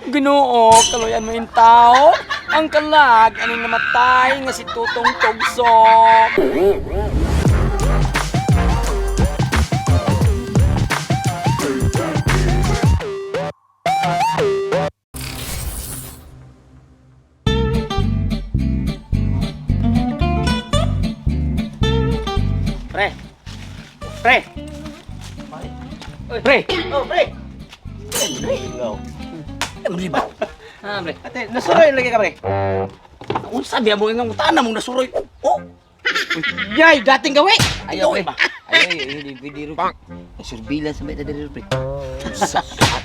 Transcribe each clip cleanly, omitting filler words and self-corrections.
Ginoo, kaluyan mo yung tao. Ang kalag, aning namatay nga si Tutong Tugsok. Pre! Pre! Pre! Oh, pre. Ano ba? Ha, pre. Ate, nasuroy lagi ka, pre. Unsa biya mo nga mutana mong nasuroy? Oh! Yay, dating gawi. Ayaw Ayaw, ba? Ayaw, hindi pwede ro. Surveillance sa beta diri, pre.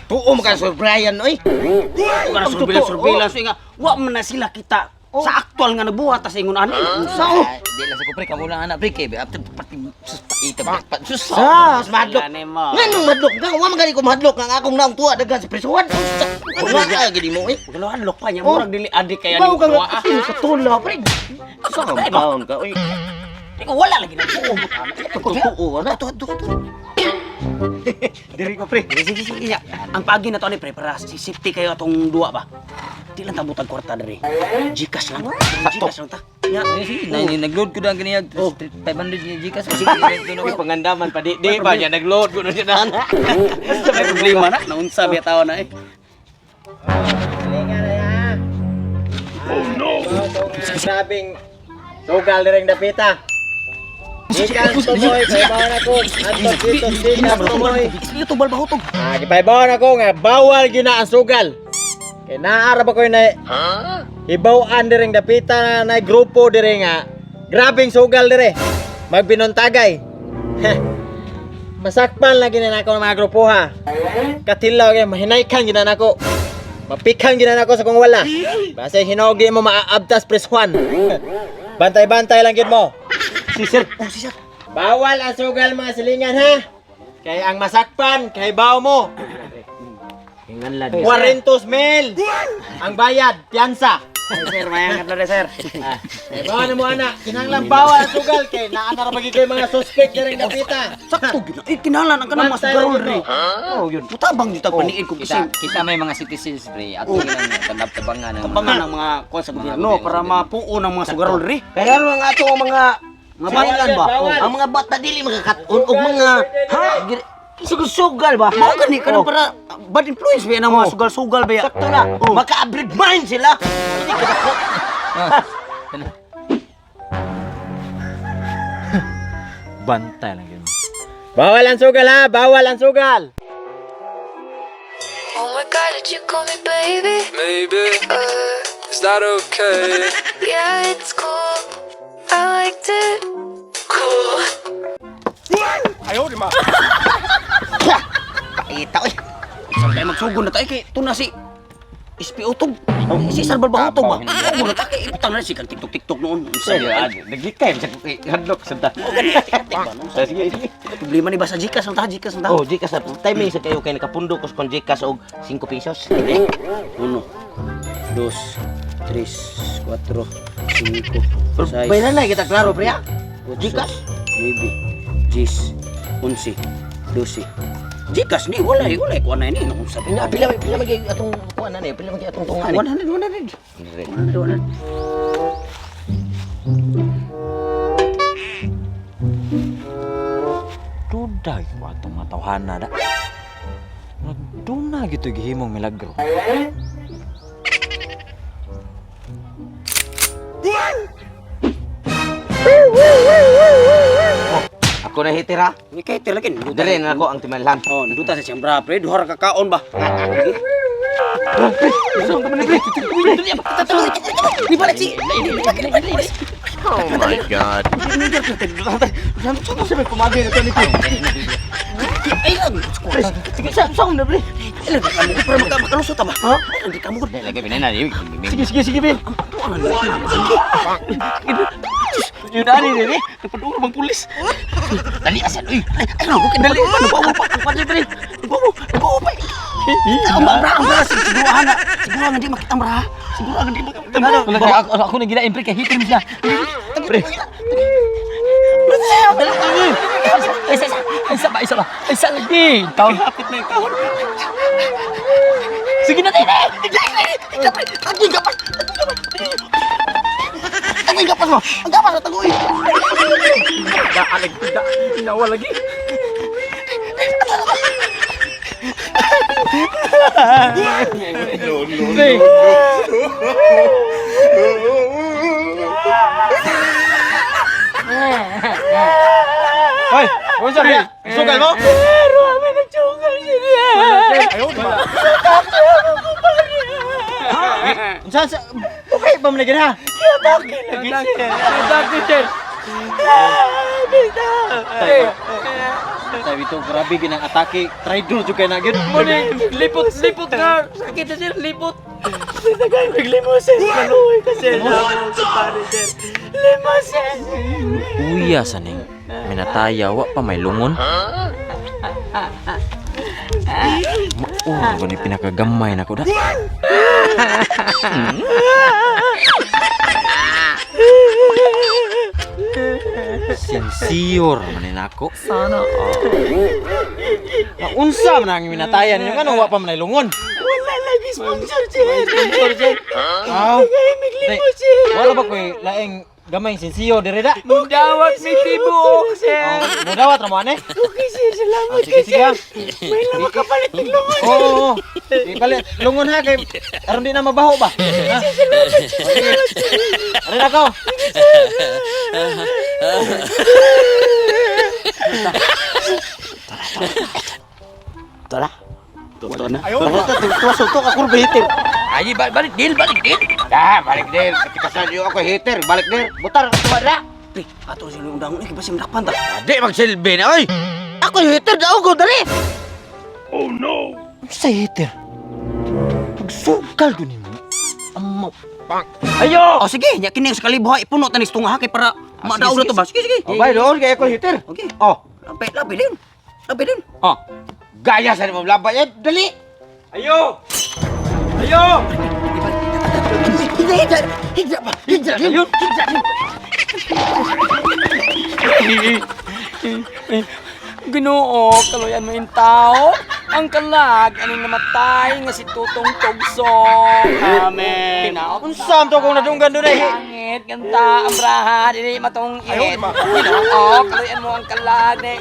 Tuo mo ka Sir Brian, oy. Kana surveillance surveillance nga wa man na sila kita sa aktual nga nabuhat ta sa ingon ani. Unsa oh? Ah, di lang sa ko, pre, kamo lang anak, pre, kay after pati sus paita pa sus. Sa, madlok. Sila nimo. Nganong madlok ka? Wa man gani ko madlok ang akong naong tuwa daghan sa prisuhan. Wa ka gini mo, oy. Galawan lok pa niya Oh. murag dili adik kaya Bawo ni ka kuha. nga sa tula, pre. Sa kaon ka, oy. Di ko wala lagi na tuo mo tama. Totoo na. Ato ato ato. Diri ko pre. Sige sige sige. Ang paagi na to ani pre para si safety kayo atong duwa ba. Di lang tabutag kwarta diri. Gcash lang. Gcash lang ta. Nya. Sige, na nagload ko dang ganiyag 500 niya Gcash. Sige, Uy, pangandaman pa di di pa niya nagload ko na siya na. May problema na naunsa biya tawo na eh. Oh no! Grabing sugal na rin dapita. Ikan tumoy, kaibawan ako. Antok dito, sikat tumoy. Ito tubal ba hutog? Ah, gipaibawan ako nga bawal gyud na ang sugal. Kay naa ra ba koy na hibaw-an diring dapita na na grupo diri nga grabing sugal dire. Magbinontagay. Heh. Masakpan lagi na nako ang mga grupo ha. Katilaw gyud mahinaykan gyud na nako. Mapikhan gyud na nako sa kung wala. Basta hinog di mo maaabtas preswan. Bantay-bantay lang gyud mo. Si sir. Oh si sir. Bawal ang sugal mga silingan ha. Kay ang masakpan, kay baw mo. 40 mil. Ang bayad, piyansa. Sir, mayang adlaw sir. Kay bawa na mo ana, kinahanglan bawal ang sugal kay naa na ra pagigay mga suspect diri dapita. Sakto gyud. Eh kinahanglan ang kanang mga Bantay sugarol lang ri. yun, Oh, yun. Putabang jud tag paniid kung Kita kasi kita may mga citizens, pre. Ato ginang tanab-tabangan ang tabangan ang mga kuan sa gobyerno para mapuo ng mga sugarol ri. Kaya ano ang ato ang mga Mga bata ba? Bawal. Ang mga bata dili makakaton og mga ha sugal-sugal ba? Mao gani kanang para bad influence ba ang mga sugal-sugal ba ya? Sakto na. Maka-abrid mind sila. Hindi ka dako. Bantay lang yun. Bawal ang sugal ha, bawal ang sugal. Oh my God, did you call me baby? Maybe, is that okay? Yeah, it's cool. I liked it. Cool. Paita oy. Sampai magsugod na tayo kay tuna si SP Utog. Si Sir Balba Utog ba? Sugod na tayo kay ibutang na si kang TikTok TikTok noon. Unsa Sige, naglikay sa hadlok sa ta. Oh, gani tik ba? Unsa? Sige, sige. Problema ni ba sa Gcash ang ta Gcash ang ta? Oh, Gcash na. Timing sa kayo kay nakapundo ko sa kon Gcash og 5 pesos. Uno, dos, tres, cuatro, cinco, seis, Baylan na kita klaro pre ha. ocho, Gcash. nueve, diez, once, dose. Gcash ni wala eh, wala eh, kuha na ini. Nung sabi Na pila pila magay atong kuan na ni, pila magay atong tungan ni. 100, 100. 100, 100. Duday ko atong matawhana da. Nagduna gito gihimong milagro. Ako na hitira. Ni kay lagi. Duta Dire na ako ang timanlan. Oh, duta sa siyang bra, pre. Duha ra ka kaon ba? Oh my God. Sige sa sa na pre. Makalusot ba? Ha? Ay, kamu ko. Lagi binay na. Sige, sige, sige, be. Yun ani ni. Nagpaduro bang pulis? Dali asan uy. Ay, ano, okay, dali. Nagbawo pa, pare, pre. Nagbawo, nagbawo pa. Ang bra, ang bra, siguro nga. Siguro nga di makita ang bra. Siguro nga di makita ang bra. Ako ako nang gilain pre kay hitin mo siya. Pre. Ay, isa, isa. Isa pa, isa pa. Isa lagi. Taon. Hapit na yung taon. Sige na, tayo. Higda, pre. Tagoy gapas. Tagoy gapas mo. Ang gapas na tagoy. Daalag, da. Nawa lagi. Hoy, unsa niya? Sugal mo? Pero kami nagsugal siya. Ayaw, di ba? Unsa sa okay ba man lagi ha? Lagi siya. Lagi, sir. Tayo ito, grabe ginang atake. Traidor jud kay na gyud. Muna, lipot, lipot na. Sakit na, sir. Lipot. Nagay naglimusin. Maluwi kasi. Pare, sir. Limusin. Uya sa ning minataya wa pa may lungon. Mao ba ni pinakagamay nako da. Sincere man ni nako. Sana. Unsa man ang minatayan ninyo ngano wa pa man ay lungon? Wala lagi sponsor, sir. Sponsor, sir. Ah. Nagay naglimusin. Wala ba koy laing gamay sinsiyo dire da? Mudawat may tibuok, sir. Oh, mudawat ra mo ane. Okay, sir. Salamat Sige, kay sige. sir. Ah. May lang makapalit ng lungon. Oo. Oo. Ipalit lungon ha kay aron di na mabaho ba. Ha? Arin ako. Tara. Totoo na. Ayaw. Tuwa to ka kurba hitter. Ay, balik, deal, balik, deal. Dah, balik dir. Ketika sa ako hitter, balik dir. Butar tuwa na. Pre, ato sila yung dangon. Eh, basim dakpan ta. Di magsilbi na oy. Ako hitter daw ko dali. Unsa hitter? Pagsugal gyud nimo. Amaw. Ayo! Oh, sige. Nya kini sa kalibo ha. Ipuno ta ni tunga ha kay para madaog na to ba. Sige, sige. Oh, bay doon kay ako hitter. Okay. Oh, Labi, labi din. Labi din. oh. Gaya sa nimo labay eh, dali. Ayo! Ayo! Higda, higda, higda ba? Higda, higda, higda. Ginoo, kaluyan mo yung tao. Ang kalag, anong namatay nga si Tutong Tugsong. Amen. Pinaot Unsa man to kung nadunggan dunay? Langit, ganta, ambraha, dili matong it. Ginoo, kaluyan mo ang kalag. Eh.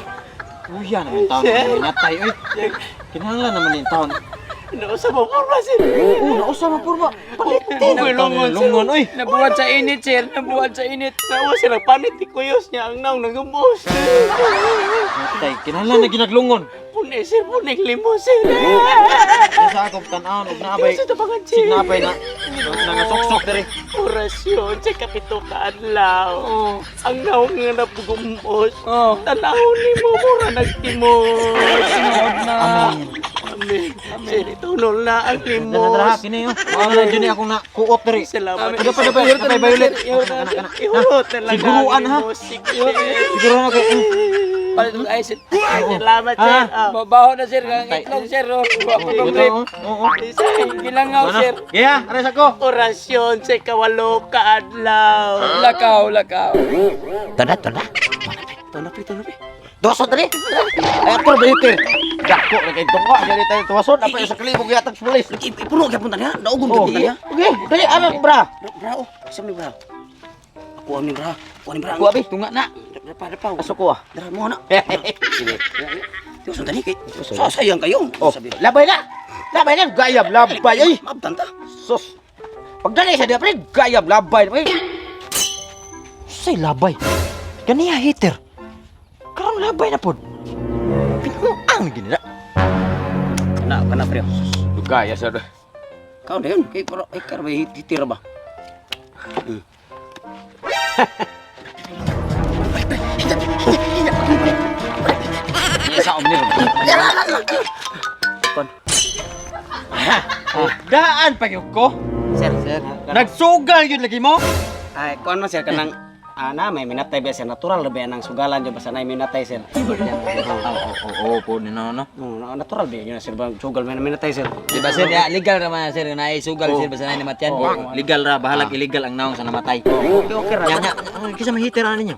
Uya na yung taon na minatay oy. Kinahanglan naman yung taon. Nausa mo porma, sir. Oo, nausa man purma. Palit Okay, lungon, sir. Lungon oy. Nabuhat sa init, sir. Nabuhat sa init. Nawa sila panit ni Kuyos niya ang naong nagumos. Tay, kinahanglan na ginaglungon. Puni, sir. Puni, limo, sir. Sa akong tan-awon og naabay. Sa tabangan, sir. Signapay na. Na nga soksok diri. Orasyon sa kapito ka adlaw. Ang naong nga napugumos. Oh. Tanaw ni mo, mura nagtimos. Sinuod na. Amen. Sir, itunol na ang Dara dara limos. kini oh. Mao na jud ni akong na kuot diri. Salamat. Padapay padapay padapay violet. Kana kana. Ihurot na lang Siguruan, ang ha? limos. Sige. Siguro na kay. Palit mo ay, sir. Salamat, sir. Ah. Ah. Mabaho na, sir. Ang itlog, sir. Oh. Wa pa bang rip. Oo. Gilangaw, sir. Gaya, aray sa ko. Orasyon sa kawalo ka adlaw. Lakaw, lakaw. Tara, tara. Tuna, pre, tuna, pre. Tuwason dali. Ay ako ba hitter. Dako na kay tunga dali tayo tuwason apa sa kalibog yatag sa pulis. Ipuno kaya punta niya. Daogon kaya punta niya. Okay, dali anak bra. Bra, oh. Isam ni bra. Ako ang ni bra. Ako ni bra. Kuha bi. Tunga na. Dapa, dapa. Aso ko ah. Dara mo na. Sige. Diyos, ang dali kay. Sasayang kayo. Oh, Sabi. labay na. Labay na gayab labay ay. Maabtan ta. Sus. Pagdali sa dia pre, gayab labay pre. Say labay. Ganiya hitter. Karon labay na pod. Pinuang gini na. Kana, kana pre. Gaya sa Kau na yun. Kay para ay kar ba titira ba? Sa omni. Kon. Daan pa gyud ko. Sir, sir. Nagsugal gyud lagi mo. Ay, kuan man sir kanang ana may minatay ba sir natural ra ba ang sugalan di ba sa nay minatay sir. Oo, oo, po ni no no. No, natural ba yun sir ba sugal may minatay sir. Di ba, sir? Ya, legal naman, sir. Na sugal, sir. Basta na namatyan. Legal ra, bahalag illegal ang naong sa namatay. Okay, okay ra. Nya nya, kisa mahiter ani ninyo.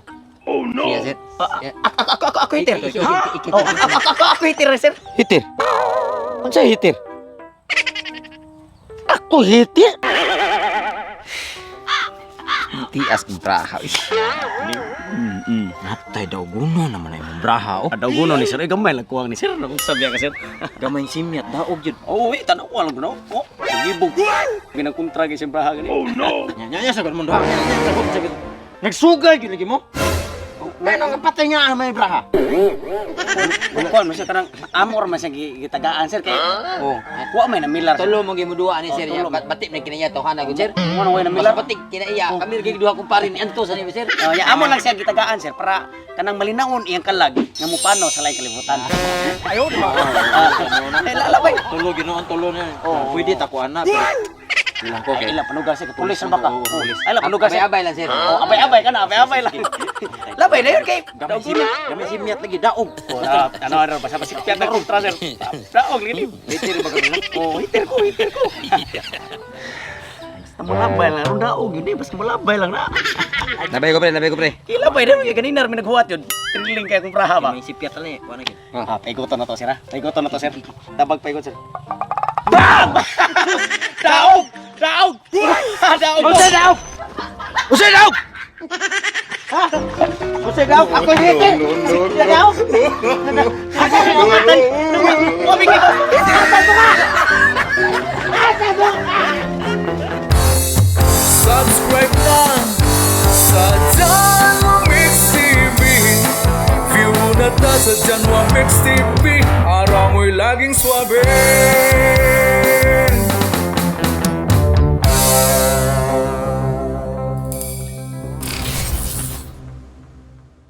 Siya, sir. Ako, ako, ako, ako hitir. Oh, ako, ako, ako, ako hitir, sir. Hitir. Unsa hitir? Ako hitir. Tias kong braha. Natay daw guno naman ay mong braha oh. Adaw guno ni sir, ay gamay lang kuwang ni sir. Nung sabi ka sir. Gamay simyat daog jud. Oh, wait, tanaw ko lang guno. Oh, gibog. Ginang kontra kay siyang braha gani. Oh no. Nya nya sagot mo duha. Nya, nya, sagot sagot. Nagsugal gyud lagi mo. Kaya nga patay nga ang may braha. Kuan man siya kanang amor man siya gitagaan sir kay. Oh, wa may namilar. Sir. Tulo mo gimuduha ni Oh, sir. tulo. Batik na kinaiya tawhana gud sir. Mo na way namilar. Mas batik kinaiya. Kami lagi duha kumpare ni Anto sa ni sir. Oh, ya amo lang siya gitagaan sir para kanang malinawon iyang kalag nga mupano sa laing kalibutan. Ayon. Ay lalabay. Tulo ginoon tulo na. Oh. Pwede ta kuan na. Pero Bilang ko Ay kay ila panugal sir, pulis na baka. Oh, ay ila panugal sir. Abay-abay lang sir. Oh, abay-abay ka na, abay-abay lang. Labay na yun kay. Gamay simyat, gamay simyat lagi daog. Oh, ano ano basta basta piyat na kontra sir. Daog lili. Hitir ba kami? Oh, hitir ko, hitir ko. Basta mulabay lang, ron daog yun eh, basta mulabay lang na. Nabay ko pre, nabay ko pre. Ilabay na, kaya ganina rin naghuwat yun. Triling kaya kung praha ba? Gamay sipyat lang eh. Kuan na gid. Ah, paigutan na to sir ha. Paigutan na to sir. Tabag paigot sir. Bam! Daog! Daog! Daog! Unsay daw? Unsay daw? Ha? Unsay daw? Ako hitir. Siya daw. Ako hitir. Subscribe na sa Janwa Mix TV. View na ta sa Janwa Mix TV. Araw mo'y laging swabe.